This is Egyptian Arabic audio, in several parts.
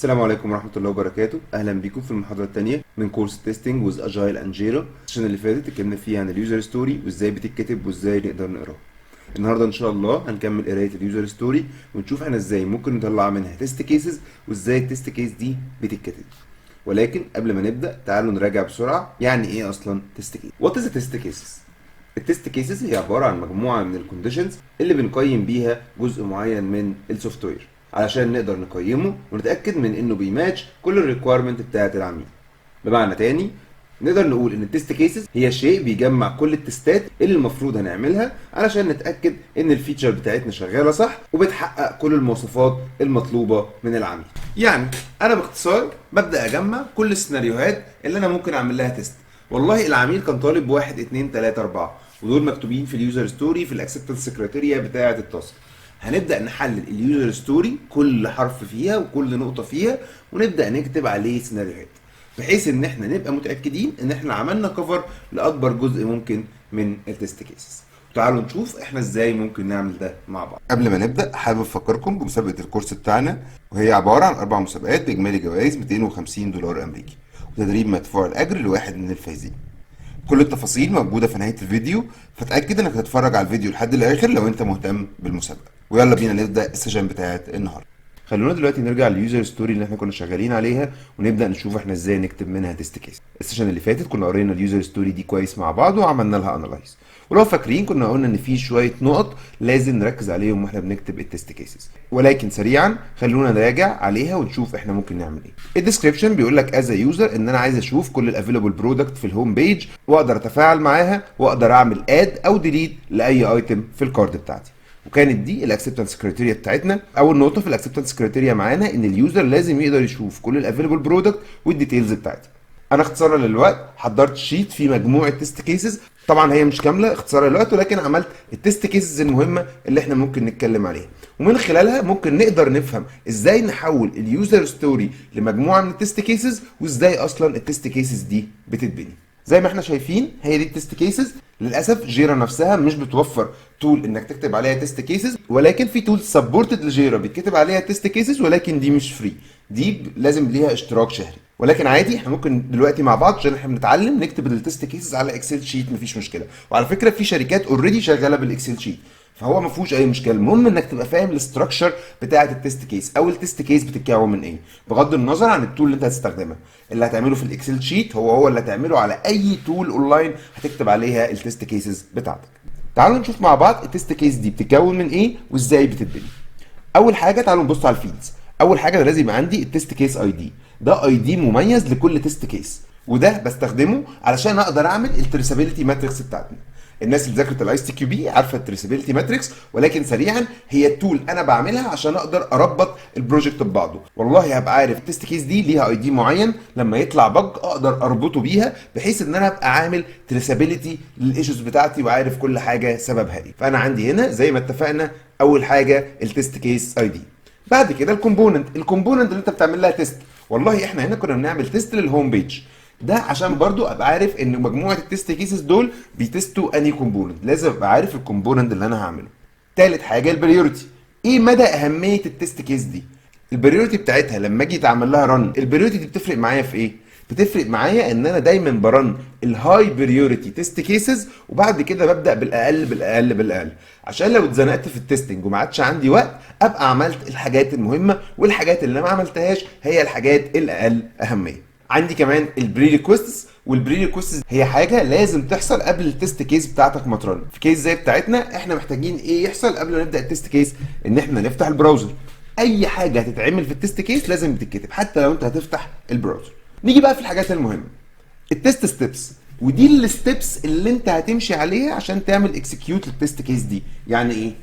السلام عليكم ورحمة الله وبركاته. أهلا بيكم في المحاضرة الثانية من كورس testing with Agile and Jira. ال session اللي فاتت اتكلمنا فيها عن ال user story وازاي بتتكتب وازاي نقدر نقراها. النهارده ان شاء الله هنكمل قراية ال user story ونشوف احنا ازاي ممكن نطلع منها test cases وازاي ال test case دي بتتكتب. ولكن قبل ما نبدأ تعالوا نراجع بسرعة يعني ايه اصلا test case. What is test cases؟ ال test cases هي عبارة عن مجموعة من ال conditions اللي بنقيم بيها جزء معين من ال software علشان نقدر نقيمه ونتأكد من انه بيماتش كل ال requirement بتاعة العميل. بمعنى تاني، نقدر نقول ان ال test cases هي شيء بيجمع كل ال testات اللي المفروض هنعملها علشان نتأكد ان ال feature بتاعتنا شغالة صح وبتحقق كل المواصفات المطلوبة من العميل. يعني انا باختصار ببدأ اجمع كل السيناريوهات اللي انا ممكن اعمل لها test. والله العميل كان طالب واحد، اتنين، تلاتة، أربعة، ودول مكتوبين في ال user story في ال acceptance criteria بتاعة ال task. هنبدأ نحلل ال user story، كل حرف فيها وكل نقطة فيها، ونبدأ نكتب عليه سيناريوهات بحيث ان احنا نبقى متأكدين ان احنا عملنا cover لأكبر جزء ممكن من ال test cases. تعالوا نشوف احنا ازاي ممكن نعمل ده مع بعض. قبل ما نبدأ حابب افكركم بمسابقة الكورس بتاعنا، وهي عبارة عن اربع مسابقات باجمالي جوائز 250 دولار امريكي وتدريب مدفوع الاجر لواحد من الفائزين. كل التفاصيل موجودة في نهاية الفيديو، فتأكد انك تتفرج على الفيديو لحد الاخر لو انت مهتم بالمسابقة. ويلا بينا نبدأ ال session بتاعت النهاردة. خلونا دلوقتي نرجع لل user story اللي احنا كنا شغالين عليها ونبدا نشوف احنا ازاي نكتب منها test case. ال session اللي فاتت كنا قرينا ال user story دي كويس مع بعض وعملنا لها analyze، ولو فاكرين كنا قلنا ان في شوية نقط لازم نركز عليهم واحنا بنكتب ال test cases. ولكن سريعا خلونا نراجع عليها ونشوف احنا ممكن نعمل ايه. ال description بيقول لك as a user ان انا عايز اشوف كل ال available product في ال home page واقدر اتفاعل معاها واقدر اعمل add او delete لاي item في ال cart بتاعتي. وكانت دي ال acceptance criteria بتاعتنا. اول نقطة في ال acceptance criteria معانا ان ال user لازم يقدر يشوف كل ال available product وال details بتاعتها. انا اختصارا للوقت حضرت sheet فيه مجموعة test cases، طبعا هي مش كاملة اختصارا للوقت، ولكن عملت ال test cases المهمة اللي احنا ممكن نتكلم عليها، ومن خلالها ممكن نقدر نفهم ازاي نحول ال user story لمجموعة من ال test cases وازاي اصلا ال test cases دي بتتبني. زي ما احنا شايفين هي دي ال test cases. للاسف Jira نفسها مش بتوفر tool انك تكتب عليها test cases، ولكن في tool supported ل Jira بيتكتب عليها test cases، ولكن دي مش free، دي لازم ليها اشتراك شهري. ولكن عادي احنا ممكن دلوقتي مع بعض عشان احنا بنتعلم نكتب ال test cases على Excel sheet، مفيش مشكله. وعلى فكرة في شركات already شغالة بال Excel sheet، فهو ما فيهوش اي مشكله. المهم انك تبقى فاهم ال structure بتاعه ال test case او ال test case بتتكون من ايه، بغض النظر عن ال tool اللي انت هتستخدمها. اللي هتعمله في ال Excel sheet هو هو اللي هتعمله على اي tool online هتكتب عليها ال test cases بتاعتك. تعالوا نشوف مع بعض ال test case دي بتتكون من ايه وازاي بتتبني. اول حاجة تعالوا نبص على ال fields. اول حاجة لازم يبقى عندي ال test case ID. ده ID مميز لكل test case، وده بستخدمه علشان اقدر اعمل ال traceability matrix بتاعتنا. الناس اللي ذاكرت ال ISTQB عارفه ال traceability matrix، ولكن سريعا هي ال tool انا بعملها عشان اقدر اربط ال project ببعضه. والله هبقى عارف ال test case دي ليها ID معين، لما يطلع bug اقدر اربطه بيها بحيث ان انا ابقى عامل traceability لل issues بتاعتي وعارف كل حاجة سببها ايه. فانا عندي هنا زي ما اتفقنا اول حاجة ال test case ID. بعد كده ال component، ال component اللي انت بتعمل لها test. والله احنا هنا كنا بنعمل test لل home page، ده عشان برضو ابقى عارف ان مجموعة ال test cases دول بي testوا انهي component، لازم ابقى عارف ال component اللي انا هعمله. تالت حاجة ال priority، ايه مدى اهمية ال test case دي؟ ال priority بتاعتها لما اجي اتعمل لها run، ال priority دي بتفرق معايا في ايه؟ بتفرق معايا ان انا دايما ب run ال high priority test cases وبعد كده ببدا بالاقل بالاقل بالاقل، عشان لو اتزنقت في ال testing وما عادش عندي وقت ابقى عملت الحاجات المهمه، والحاجات اللي ما عملتهاش هي الحاجات الاقل اهميه. عندي كمان ال prerequisites، وال prerequisites هي حاجة لازم تحصل قبل ال test case بتاعتك ما ت run. في case زي بتاعتنا احنا محتاجين ايه يحصل قبل ما نبدا ال test case؟ ان احنا نفتح ال browser. اي حاجة هتتعمل في ال test case لازم تتكتب حتى لو انت هتفتح ال browser. نيجي بقى في الحاجات المهمه، ال test steps، ودي ال steps اللي انت هتمشي عليها عشان تعمل execute لل test case دي. يعني ايه؟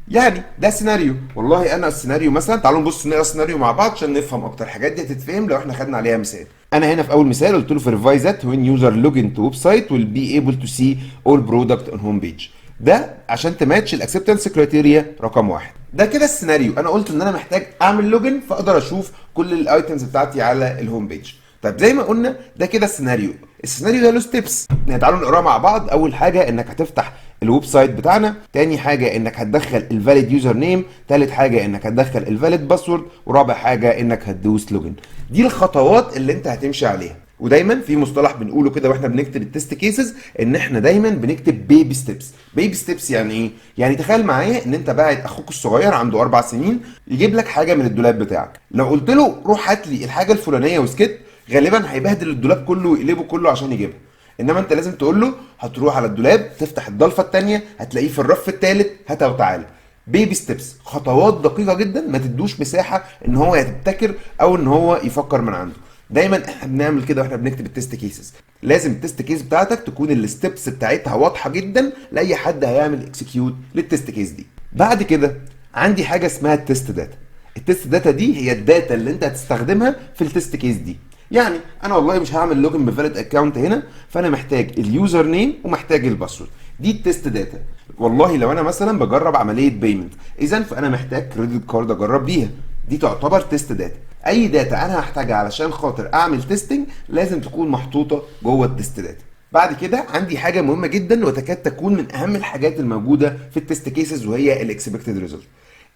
يعني ده سيناريو، والله انا السيناريو مثلا، تعالوا نبص نقرا السيناريو مع بعض عشان نفهم اكتر. الحاجات دي هتتفهم لو احنا خدنا عليها مثال. انا هنا في اول مثال قلت له verify that when user login to website will be able to see all product on home page. ده عشان ت match ال acceptance criteria رقم واحد. ده كده السيناريو، انا قلت ان انا محتاج اعمل login فاقدر اشوف كل ال items بتاعتي على ال home page. طيب زي ما قلنا ده كده السيناريو، السيناريو ده له steps، تعالوا نقراه مع بعض. اول حاجة انك هتفتح ال website بتاعنا، تاني حاجة انك هتدخل ال valid username، تالت حاجة انك هتدخل ال valid password، ورابع حاجة انك هتدوس login. دي الخطوات اللي انت هتمشي عليها. ودايما في مصطلح بنقوله كده واحنا بنكتب ال test cases، ان احنا دايما بنكتب baby steps. baby steps يعني ايه؟ يعني تخيل معايا ان انت باعت اخوك الصغير عنده 4 سنين يجيب لك حاجة من الدولاب بتاعك. لو قلت له روح هات لي الحاجة الفلانية وسكت، غالبا هيبهدل الدولاب كله ويقلبه كله عشان يجيبها. انما انت لازم تقول له هتروح على الدولاب، تفتح الضلفه الثانيه، هتلاقيه في الرف الثالث، هاتها وتعالى. baby steps، خطوات دقيقة جدا، ما تدوش مساحة ان هو يبتكر او ان هو يفكر من عنده. دايما احنا بنعمل كده واحنا بنكتب ال test cases. لازم ال test case بتاعتك تكون ال steps بتاعتها واضحة جدا لاي حد هيعمل execute لل test case دي. بعد كده عندي حاجة اسمها ال test data. ال test data دي هي ال data اللي انت هتستخدمها في ال test case دي. يعني انا والله مش هعمل login ب valid account هنا، فانا محتاج ال username ومحتاج ال password، دي ال test data. والله لو انا مثلا بجرب عملية payment، اذا فانا محتاج credit card اجرب بيها، دي تعتبر test data. اي data انا هحتاجها علشان خاطر اعمل testing لازم تكون محطوطة جوه ال test data. بعد كده عندي حاجة مهمة جدا وتكاد تكون من اهم الحاجات الموجودة في ال test cases، وهي ال expected result.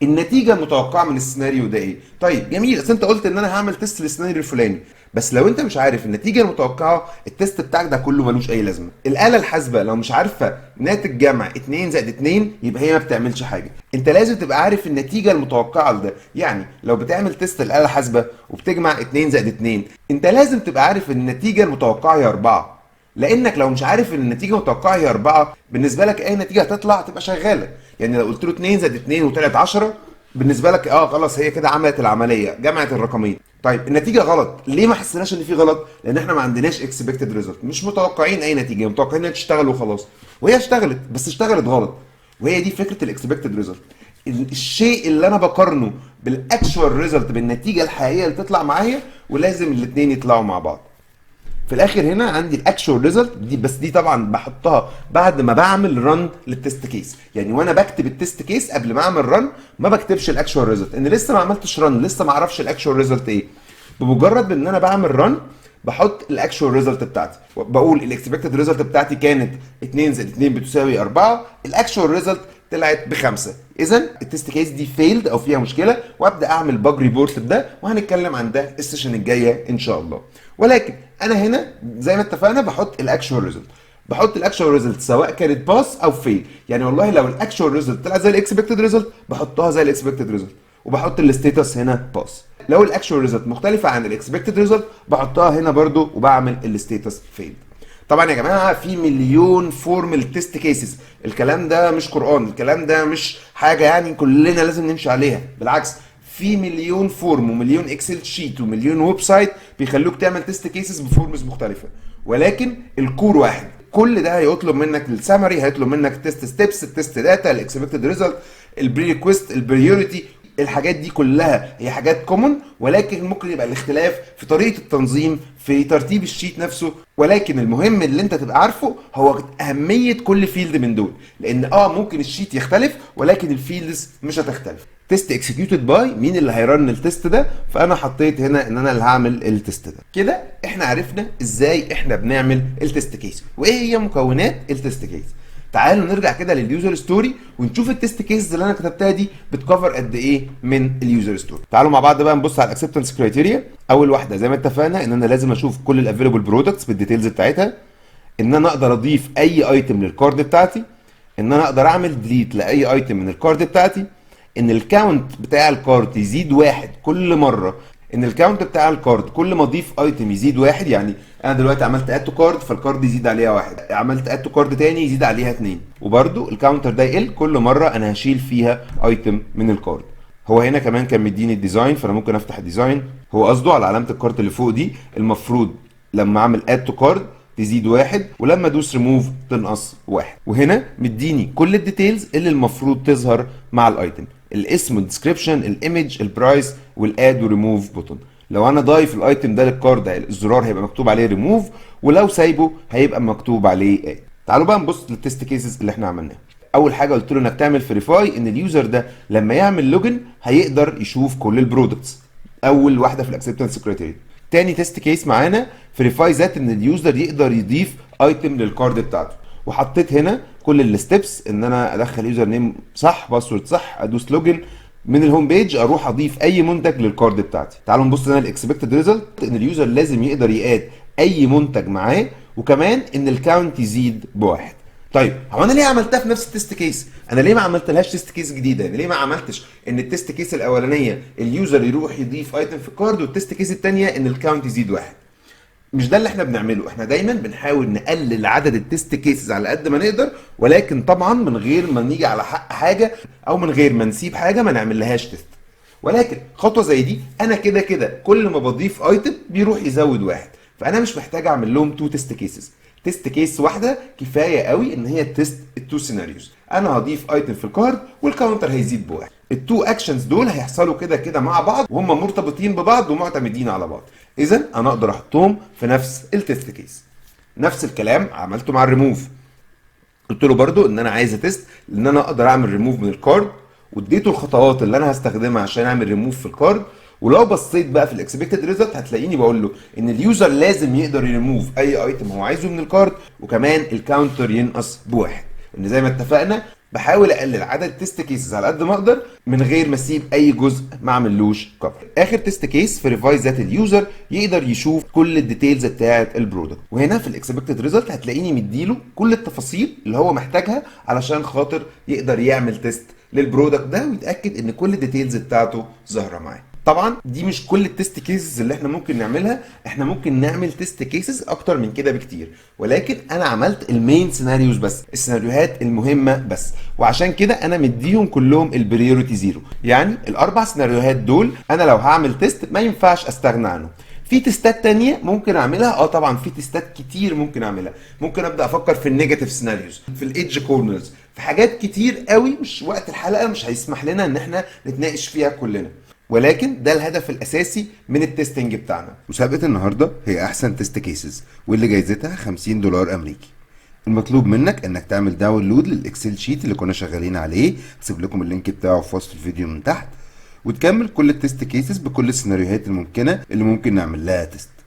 النتيجة المتوقعة من السيناريو ده ايه؟ طيب جميل، اصل انت قلت ان انا هعمل test للسيناريو الفلاني، بس لو انت مش عارف النتيجة المتوقعة، ال test بتاعك ده كله ملوش اي لازمه. الاله الحاسبة لو مش عارفه ناتج جمع 2 زائد 2 يبقى هي ما بتعملش حاجه. انت لازم تبقى عارف النتيجة المتوقعة لده. يعني لو بتعمل test الاله الحاسبة وبتجمع 2 زائد 2، انت لازم تبقى عارف النتيجة المتوقعة هي 4، لانك لو مش عارف ان النتيجة المتوقعة هي 4، بالنسبة لك اي نتيجة هتطلع تبقى شغاله. يعني لو قلت له 2 زائد 2 وطلعت 10، بالنسبة لك خلاص هي كده عملت العمليه، جمعت الرقمين. طيب النتيجة غلط، ليه ما حسيناش ان في غلط؟ لان احنا ما عندناش expected result، مش متوقعين اي نتيجه، متوقعين انها تشتغل وخلاص، وهي اشتغلت بس اشتغلت غلط. وهي دي فكرة ال expected result، الشيء اللي انا بقارنه بال actual result، بالنتيجة الحقيقية اللي تطلع معايا، ولازم الاثنين يطلعوا مع بعض. في الاخر هنا عندي ال actual result دي، بس دي طبعا بحطها بعد ما بعمل run لل test case. يعني وانا بكتب ال test case قبل ما اعمل run ما بكتبش ال actual result، ان لسه ما عملتش run، لسه ما اعرفش ال actual result ايه. بمجرد ان انا بعمل run بحط ال actual result بتاعتي، بقول ال expected result بتاعتي كانت 2 زائد 2 بتساوي 4، ال actual result طلعت بخمسه، اذا ال test case دي failed او فيها مشكله، وابدا اعمل bug report بده، وهنتكلم عن ده ال session الجاية ان شاء الله. ولكن انا هنا زي ما اتفقنا بحط ال actual result، بحط ال actual result سواء كانت pass او fail. يعني والله لو ال actual result طلع زي ال expected result بحطها زي ال expected result وبحط ال status هنا pass. لو ال actual result مختلفة عن ال expected result بحطها هنا برضو وبعمل ال status failed. طبعا يا جماعة في مليون form ال test cases، الكلام ده مش قران، الكلام ده مش حاجة يعني كلنا لازم نمشي عليها، بالعكس في مليون form ومليون Excel sheet ومليون website بيخلوك تعمل test cases ب forms مختلفه، ولكن ال core واحد. كل ده هيطلب منك السمري، هيطلب منك test steps، ال test data، ال expected result، ال prerequisite، ال priority. الحاجات دي كلها هي حاجات common، ولكن ممكن يبقى الاختلاف في طريقه التنظيم، في ترتيب ال sheet نفسه. ولكن المهم اللي انت تبقى عارفه هو اهمية كل field من دول، لان ممكن ال sheet يختلف ولكن ال fields مش هتختلف. test executed by، مين اللي هي run ال test ده؟ فانا حطيت هنا ان انا اللي هعمل ال test ده. كده احنا عرفنا ازاي احنا بنعمل ال test case وايه هي مكونات ال test case. تعالوا نرجع كده لل user story ونشوف ال test case اللي انا كتبتها دي بت cover قد ايه من ال user story. تعالوا مع بعض بقى نبص على ال acceptance criteria. اول واحدة زي ما اتفقنا ان انا لازم اشوف كل ال available products بال details بتاعتها، ان انا اقدر اضيف اي item لل cart بتاعتي، ان انا اقدر اعمل delete لاي item من ال cart بتاعتي، ان ال count بتاع ال cart يزيد واحد كل مره، ان ال count بتاع ال cart كل ما اضيف item يزيد واحد. يعني انا دلوقتي عملت add to cart فال cart يزيد عليها واحد، عملت add to cart تاني يزيد عليها اتنين، وبرده ال counter ده يقل كل مرة انا هشيل فيها item من ال cart. هو هنا كمان كان مديني ال design، فانا ممكن افتح ال design. هو قصده على علامة ال cart اللي فوق دي، المفروض لما اعمل add to cart تزيد واحد، ولما ادوس ريموف تنقص واحد. وهنا مديني كل ال details اللي المفروض تظهر مع ال item، الاسم، الديسكربشن، الايمج، البرايس، والاد وريموف بوتون. لو انا ضايف ال item ده لل cart الزرار هيبقى مكتوب عليه ريموف، ولو سايبه هيبقى مكتوب عليه add. تعالوا بقى نبص لل test cases اللي احنا عملناها. اول حاجة قلت له انك تعمل verify ان ال user ده لما يعمل login هيقدر يشوف كل ال products، اول واحدة في ال acceptance criteria. تاني test case معانا verify that ان ال user يقدر يضيف item لل cart بتاعته، وحطيت هنا كل ال steps ان انا ادخل username صح، password صح، ادوس login من ال home page، اروح اضيف اي منتج لل cart بتاعتي. تعالوا نبص هنا ال expected result ان ال user لازم يقدر ي add اي منتج معاه، وكمان ان ال count يزيد بواحد. طيب، هو انا ليه عملتها في نفس ال test case؟ انا ليه ما عملتلهاش test case جديده؟ يعني ليه ما عملتش ان ال test case الاولانية ال user يروح يضيف item في ال cart، وال test case الثانية ان ال count يزيد واحد؟ مش ده اللي احنا بنعمله. احنا دايما بنحاول نقلل عدد ال test cases على قد ما نقدر، ولكن طبعا من غير ما نيجي على حق حاجة او من غير ما نسيب حاجة ما نعملهاش test. ولكن خطوة زي دي، انا كده كده كل ما بضيف item بيروح يزود واحد، فانا مش محتاج اعمل لهم two test cases. test case واحدة كفاية قوي ان هي test ال two scenarios. انا هضيف item في ال cart وال counter هيزيد بواحد. ال two actions دول هيحصلوا كده كده مع بعض، وهم مرتبطين ببعض ومعتمدين على بعض. اذا انا اقدر احطهم في نفس ال test case. نفس الكلام عملته مع الريموف. قلت له برضو ان انا عايز ا test ان انا اقدر اعمل ريموف من ال cart، واديته الخطوات اللي انا هستخدمها عشان اعمل ريموف في ال cart. ولو بصيت بقى في ال expected result هتلاقيني بقول له ان ال user لازم يقدر يريموف اي item هو عايزه من ال cart، وكمان ال counter ينقص بواحد. ان زي ما اتفقنا بحاول اقلل عدد test cases على قد ما اقدر من غير ما اسيب اي جزء ما اعملوش cover. اخر test case verify that ال user يقدر يشوف كل ال details بتاعه ال product، وهنا في ال expected result هتلاقيني مديله كل التفاصيل اللي هو محتاجها علشان خاطر يقدر يعمل test لل product ده ويتاكد ان كل ال details بتاعته ظاهره معاه. طبعا دي مش كل ال test cases اللي احنا ممكن نعملها، احنا ممكن نعمل test cases اكتر من كده بكتير، ولكن انا عملت ال main scenarios بس، السيناريوهات المهمة بس، وعشان كده انا مديهم كلهم ال priority zero. يعني الاربع سيناريوهات دول انا لو هعمل test ما ينفعش استغنى عنهم. في test ات تانية ممكن اعملها؟ اه طبعا في test ات كتير ممكن اعملها. ممكن ابدا افكر في ال negative scenarios، في ال edge corners، في حاجات كتير قوي، مش وقت الحلقة مش هيسمح لنا ان احنا نتناقش فيها كلنا، ولكن ده الهدف الاساسي من ال testing بتاعنا. مسابقة النهارده هي احسن test cases، واللي جايزتها 50 دولار امريكي. المطلوب منك انك تعمل download لل Excel sheet اللي كنا شغالين عليه، هسيب لكم ال link بتاعه في وصف الفيديو من تحت، وتكمل كل ال test cases بكل السيناريوهات الممكنة اللي ممكن نعمل لها test.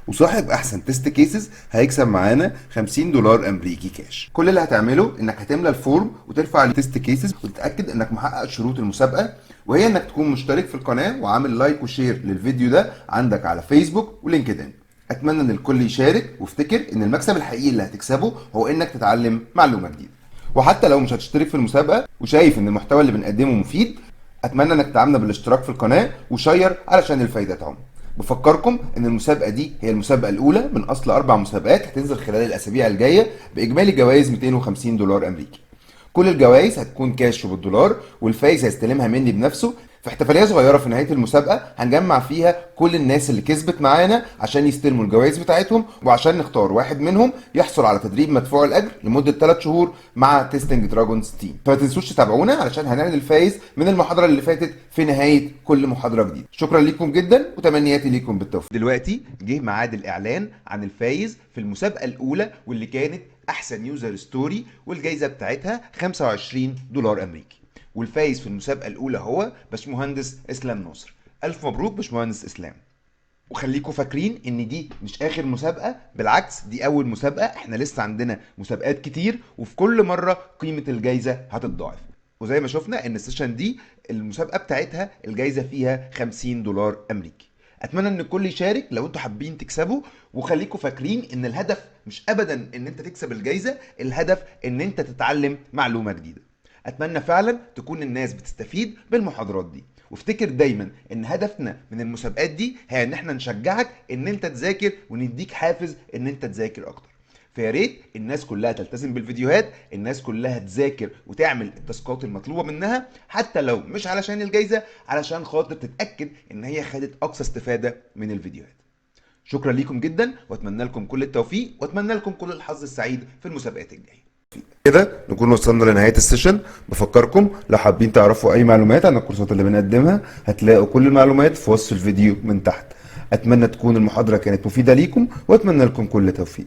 وصاحب احسن test cases هيكسب معانا 50 دولار امريكي كاش. كل اللي هتعمله انك هتملى ال form وترفع ال test cases وتتاكد انك محقق شروط المسابقه، وهي انك تكون مشترك في القناة وعامل like و share للفيديو ده عندك على فيسبوك و LinkedIn. اتمنى ان الكل يشارك، وافتكر ان المكسب الحقيقي اللي هتكسبه هو انك تتعلم معلومة جديده. وحتى لو مش هتشترك في المسابقة وشايف ان المحتوى اللي بنقدمه مفيد، اتمنى انك تدعمنا بالاشتراك في القناة و share علشان الفايدة تعم. بفكركم ان المسابقة دي هي المسابقة الاولى من اصل اربع مسابقات هتنزل خلال الاسابيع الجاية باجمالي جوائز 250 دولار امريكي. كل الجوائز هتكون كاش وبالدولار، والفايز هيستلمها مني بنفسه في احتفالية صغيرة في نهاية المسابقة هنجمع فيها كل الناس اللي كسبت معانا عشان يستلموا الجوائز بتاعتهم، وعشان نختار واحد منهم يحصل على تدريب مدفوع الاجر لمدة 3 شهور مع Testing Dragons team. فما تنسوش تتابعونا علشان هنعلن الفايز من المحاضرة اللي فاتت في نهاية كل محاضرة جديده. شكرا لكم جدا وتمنياتي ليكم بالتوفيق. دلوقتي جه ميعاد الاعلان عن الفايز في المسابقة الاولى، واللي كانت احسن user story، والجائزه بتاعتها 25 دولار امريكي. والفايز في المسابقة الاولى هو باشمهندس اسلام ناصر. الف مبروك باشمهندس اسلام. وخليكم فاكرين ان دي مش اخر مسابقه، بالعكس دي اول مسابقه، احنا لسه عندنا مسابقات كتير، وفي كل مرة قيمة الجايزة هتتضاعف. وزي ما شفنا ان ال session دي المسابقة بتاعتها الجايزة فيها 50 دولار امريكي. اتمنى ان الكل يشارك لو انتوا حابين تكسبوا، وخليكم فاكرين ان الهدف مش ابدا ان انت تكسب الجايزه، الهدف ان انت تتعلم معلومة جديده. اتمنى فعلا تكون الناس بتستفيد بالمحاضرات دي، وافتكر دايما ان هدفنا من المسابقات دي هي ان احنا نشجعك ان انت تذاكر ونديك حافز ان انت تذاكر اكتر. فيا ريت الناس كلها تلتزم بالفيديوهات، الناس كلها تذاكر وتعمل ال task ات المطلوبة منها، حتى لو مش علشان الجايزه، علشان خاطر تتاكد ان هي خدت اقصى استفاده من الفيديوهات. شكرا ليكم جدا، واتمنى لكم كل التوفيق، واتمنى لكم كل الحظ السعيد في المسابقات الجاية. كده نكون وصلنا لنهاية ال session. بفكركم لو حابين تعرفوا أي معلومات عن الكورسات اللي بنقدمها هتلاقوا كل المعلومات في وصف الفيديو من تحت. أتمنى تكون المحاضرة كانت مفيدة ليكم، وأتمنى لكم كل توفيق.